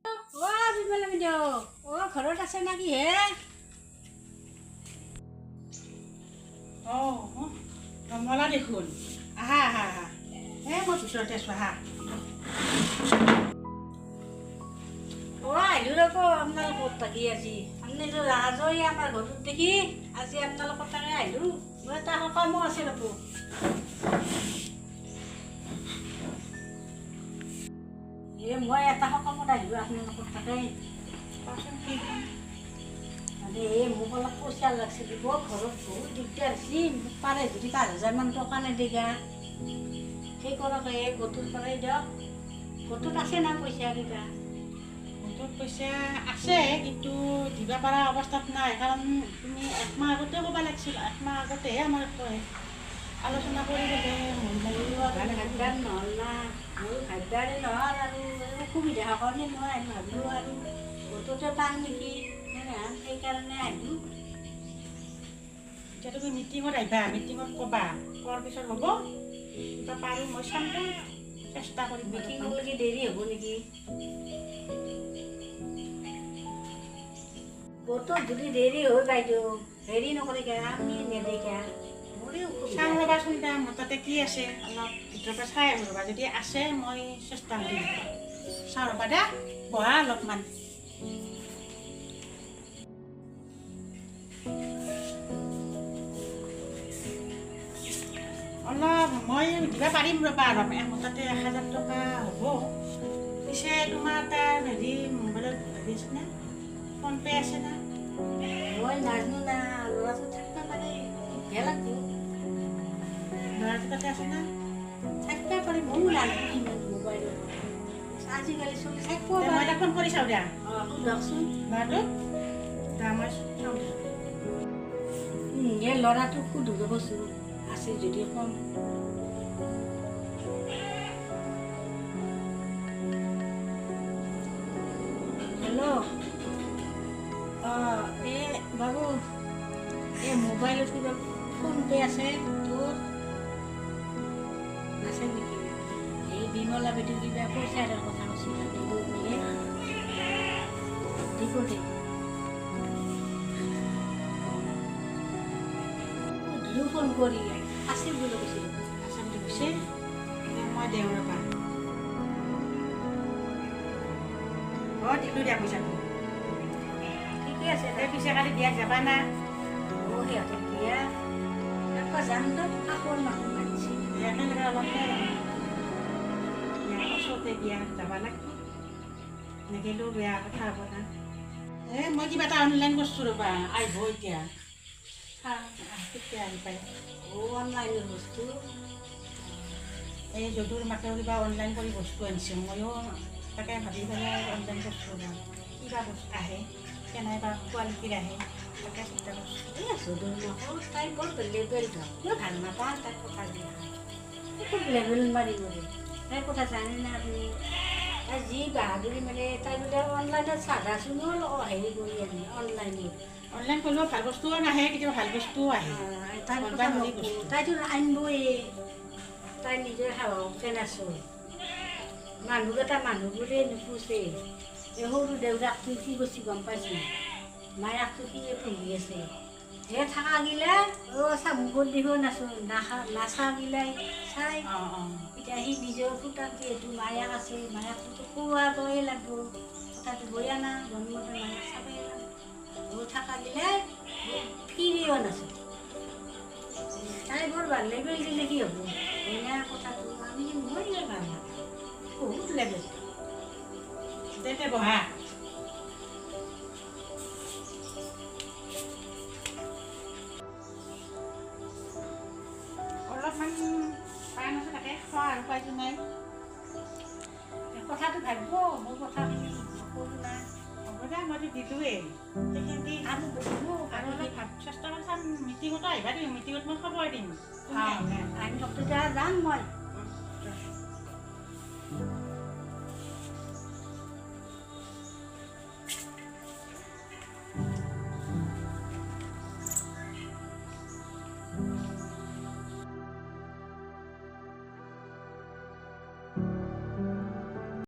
অ বিমলা বাইদেউ, অ ঘৰত আছে নেকি হে? অঁ, ৰমলা দেখোন, আহা আহা আহা। এই মই ভিতৰতে আছোঁ, আহা। অ আহিলোঁ ৰ'ব আপোনালোকৰ থাকি আজি। আপুনিতো ৰাজই আমাৰ ঘৰত দেখি আজি আপোনালোকৰ তাতে আহিলোঁ। মোৰ এটা সকামো আছে ৰ'ব। এই মই এটা সকামত আহিলোঁ আপোনালোকৰ তাতে। কোৱাচোন কি? মানে এই মোক অলপ পইচা লাগিছিল, বৰ ঘৰত বহুত দিগদাৰ হৈছে। মোক পাৰে যদি 5000মান টকা নেদিগা সেই কৰক, এই গোটৰ পৰাই দিয়ক। গোটত আছে না পইচা কিবা? গোটত পইচা আছে, কিন্তু দিব পৰা অৱস্থাত নাই। কাৰণ তুমি একমাহ আগতে ক'ব লাগিছিল, একমাহ আগতেহে আমাৰ আলোচনা কৰি পেলাই ভাবিবাৰ নহ'ল না, মোৰ ভাবিবাৰে নহ'ল আৰু অসুবিধাৰ কাৰণে মই ভাবিলোঁ আৰু গোটতে পাম নেকি, সেইকাৰণে আহিলোঁ। এতিয়া তুমি মিটিঙত আহিবা, মিটিঙত ক'বা, কোৱাৰ পিছত হ'ব। কিবা পাৰোঁ মই চাম, চেষ্টা কৰিম। মিটিঙলৈকে দেৰি হ'ব নেকি? গোটত যদি দেৰি হয় বাইদেউ, হেৰি নকৰে আপুনি নেদেখা। চাওঁ ৰ'বাচোন, দা মোৰ তাতে কি আছে অলপ ভিতৰৰ পৰা চাই আহোঁ ৰ'বা। যদি আছে মই চেষ্টা কৰিম। চাওঁ ৰ'বা দা, বহা অলপমান। অলপ মই দিব পাৰিম ৰ'বা, অলপ মোৰ তাতে 1000 টকা হ'ব। পিছে তোমাৰ তাৰ হেৰি মোবাইলত হেৰি আছে না, ফোনপে' আছে না? মই নাজানো না, ল'ৰাটো থাকিব পাৰে, সুধিব লাগিব। ল'ৰাটো তাতে আছে না? থাকিব পাৰে, ময়ো নাজানো ইমান মোবাইলত আজিকালি চলি থাকিব। মই তাক ফোন কৰি চাওঁ দিয়া। অঁ, সোধকচোন ল'ৰাটোক। মই চাওঁ। এই ল'ৰাটোক সুধো ৰ'বচোন, আছে যদি কম। হেল্ল', অঁ এই বাবু, এই মোবাইলত কিবা ফোনপে' আছে তোৰ, আছে নেকি? এই বিমলা বাইদেউ কিবা পইচাৰ কথা কৈছিল, দিব বোলে। দিব দে। সুধিলোঁ ফোন কৰি, আছে বুলি কৈছিল। আছে বুলি কৈছে, মই দিওঁ ৰ'বা। অঁ, দিলোঁ দিয়া পইচাটো। ঠিকে আছে। এই পিছে কালি বিয়াত যাবা না? অঁ, সিহঁতৰ বিয়া একবাৰ যাম তো, কাষৰ মানুহ মাতিছে। একেলগে অলপ ওচৰতে বিয়া, যাব লাগিব, নেগেলেও বেয়া কথা হ'ব না। এই মই কিবা এটা অনলাইন কৰিছোঁ ৰ'বা, আহিব এতিয়া, কেতিয়া আহি পায়। অঁ, অনলাইনৰ বস্তু? এই যদুৰ মাকেও কিবা অনলাইন কৰি বস্তু আনিছে, ময়ো তাকে ভাবি পেলাই অনলাইন কৰিছোঁ ৰ'বা। কিবা বস্তু আহে, কেনে বা কোৱালিটিৰ আহে, তাকে চিন্তা কৰিছোঁ। এই যদুৰ মাকৰ তাই বৰ লেবেল ধৰ, মই ভাল নাপাওঁ তাইৰ কথাবিলাক। খুব লেবেল মাৰি মৰে। তাইৰ কথা জানে না আপুনি? তাই যি বাহাদুৰি মানে, তাই বোলে অনলাইনত চাধা চোনো হেৰি কৰি আনে অনলাইনত। অনলাইন কৰিলেও ভাল বস্তুও নাহে, কেতিয়াবা ভাল বস্তুও আহে। তাইৰ কথা, তাইতো আনিবই, তাই নিজৰ সাহসকে নাচয়। মানুহকেইটা মানুহ বুলিয়ে নুপুছে। এই সৰু দেউতাকটো কি কৰিছে গম পাইছে? মায়াকটো সিয়ে পুহি আছে। হে থকা গিলা অ' চামুকত দিব নাচো, নাখা নাচা গিলাই চাই। এতিয়া সি নিজৰ পুতাক যিহেতু মায়াক আছে, মায়াকটোতো খুৱাবই লাগিব। কথাটো বয়া না, জন্মতে মায়াক চাবই লাগিব। থকা গিলাই ফিৰিও নাচে। তাই বৰ ভাল লেবেল দিলে কি হ'ব বয়া কথাটো, আমি মই ভাল নাপাওঁ, বহুত লেবেল। দে বহা। অলপমান পাণ আছে, তাকে খোৱা আৰু উপায়টো নাই। কথাটো ভাবিব, মোৰ কথাখিনি নকৰোঁ না। হ'ব দে, মইতো দিলোঁৱেই সেইখিনি। আৰু বহিব আৰু অলপ ভাব, চেষ্টা কৰি চাম। মিটিঙতো আহিবা দিম, মিটিঙত মই খবৰ দিম। আহিম, তেতিয়া যাম মই।